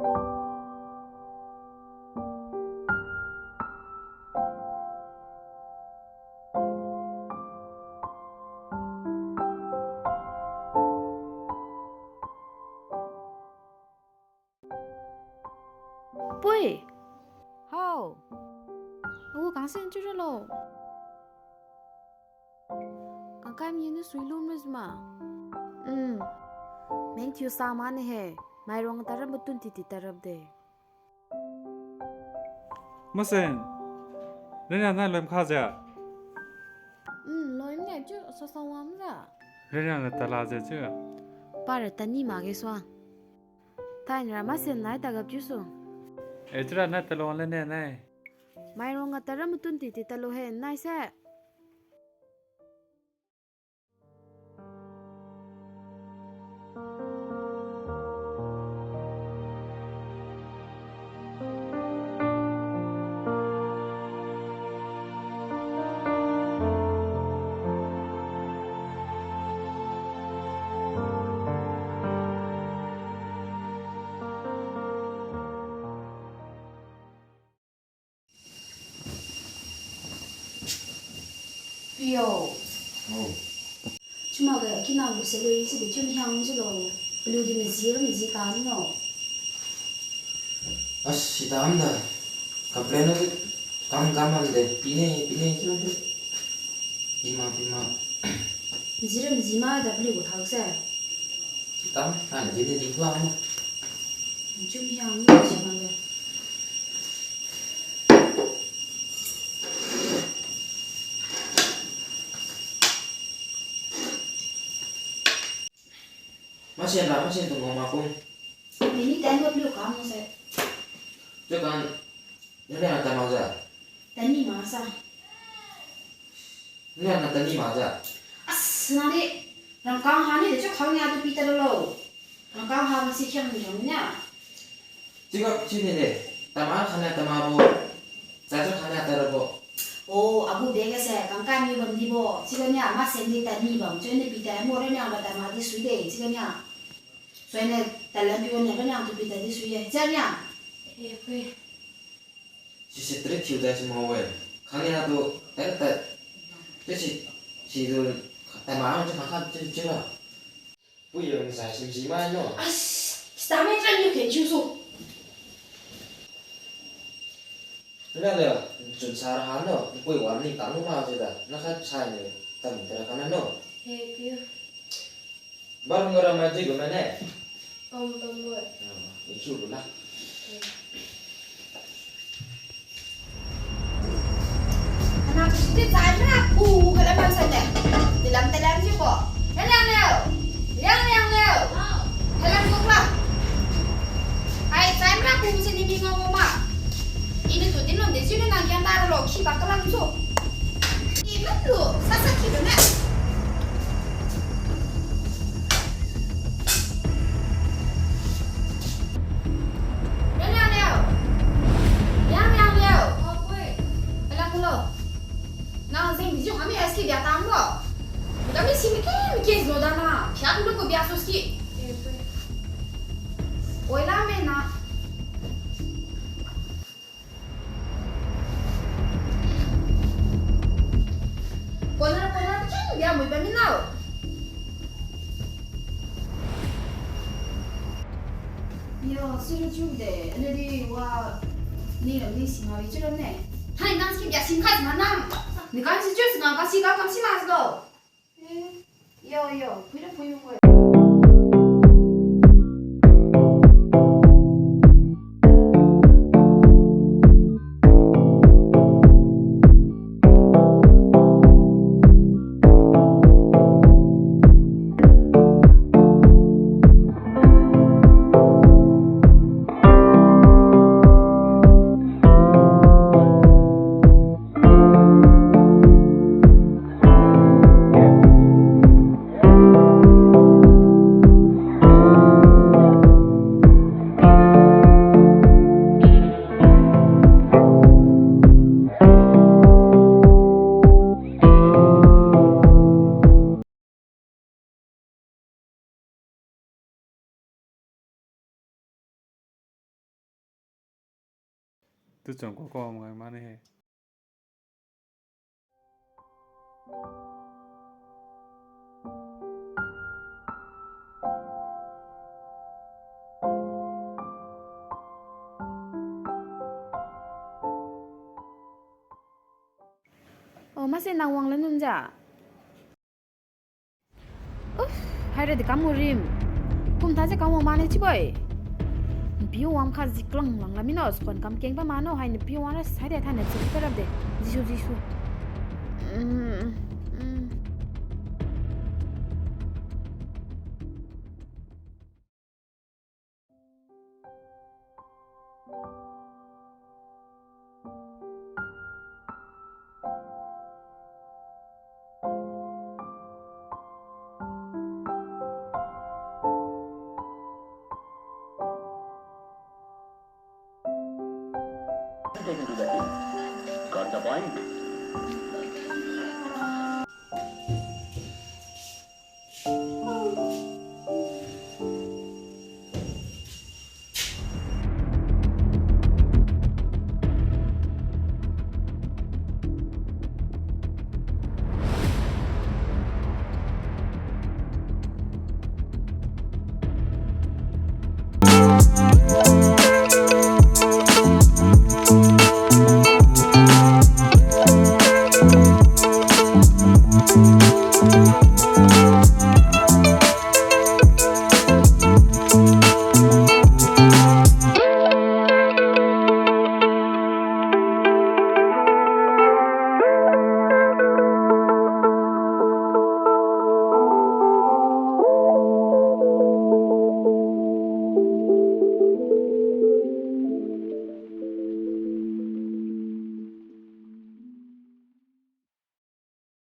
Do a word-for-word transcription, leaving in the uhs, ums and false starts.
Pui! Hao! Agu kangsen chiu ralo. Kangkai mi niu sui lum ri ma. Mm. Meng thiu sa mane he. Mairong tara matun titi tarap de. Masen, Renya nai loim kha ja? Mm, loim ne chiu sasa wam ja. Renya na tala ja chiu. Para tani makge sua. Thainra Masen nai tagap chiusu. E, chiura nai talo le ne nai. Mairong ga tara matun titi talo he nai se. Yo. Oh. Chiu makge, akinang gu salary si de chiu hiang jiulo. Paliu di maji ra maji ka ni no. As, si tam da. Complain na di kam kam am de. Pine, pine chiu de. Pima, pima. Maji ra maji ma da paliu gu thao se. Tam, han, dine ding tuang mo. Chum hiang ni si makge. Masen ra, Masen tu ngau ma kum. Mini time got liu kam se. Chiu kan, nani na tama ja? Tani ma sa. Nani na tani ma ja? As, nadi, rangkang ha ni de chiu khang ni atu pi talo lo. Rangkang ha si khiang ni rang nia. Chiga chiu ni de, tama khana tama bo, chacha khana tara bo. O, agu bega se, kangkai mi bam di bo, chiga nia, Masen di tani bam, chiu ni pi ta, mo ra nia ba tama di sui de, chiga nia. Sui ne, talan pi wan ne, ra nia tu pi ta di sui ye, chiga nia. E, pui. Sisi tari thiu da si mo we. Khang ni atu, tari ta, tari si, si tu, tama ang chiu khang kha chiu, chiu la. Pui yo ni sa sim si mai no. As, stomach ra ni khen chiu su. Nang le, chun sa ra ha no, pui wan ni tang ma chiu da, na khat sai ni, tam tara kana no. He, piu. Barum gara mai di gu mane. Om, om, oi. Ah, ni chiu lu la. Ana, tu si ti zai mana ku, kala man san de. Tilam, tilam si ko. Liang, liang, liang. Liang, liang, liang. Kalam ko kla. Ai, zai mana ku si ni mi ngau ngau ma. Ini tu din lon de si na nang kian da lo, khi ba kalam su. Iman lu, sasa ki bane. Liang, liang, liang. Liang, liang, liang. Oh, oi. Alang kulo. Nang jeng bijung ami aski bia tang lo. Kami si mike mike lo da na. Pia kulo ko bia so ski. Oi la me na. Corner, corner, kachang bia mui bam mi nao. Yo, suru chu de, anadi wa ni ram ni sima wi chu ram ne. Hai, nang skin bia sim khat ma nang. Ni kan si chu sima ka si ka kam si ma lo. Eh, yo, yo, phui ra phui ra phui. Tuchun kuko mangai mane he. Oh, mase nang wang lan nunja. Uff, haira di kam rim. Kum thaji kam wang mane chiubo-e. Npiu wang kha jiklang lang la mino, sukon kam keng pa mano, hai npiu wang ra sai de thainai chik tarap de. Jisu, Jisu. Mm, mm. Taken to the hill. Got the point?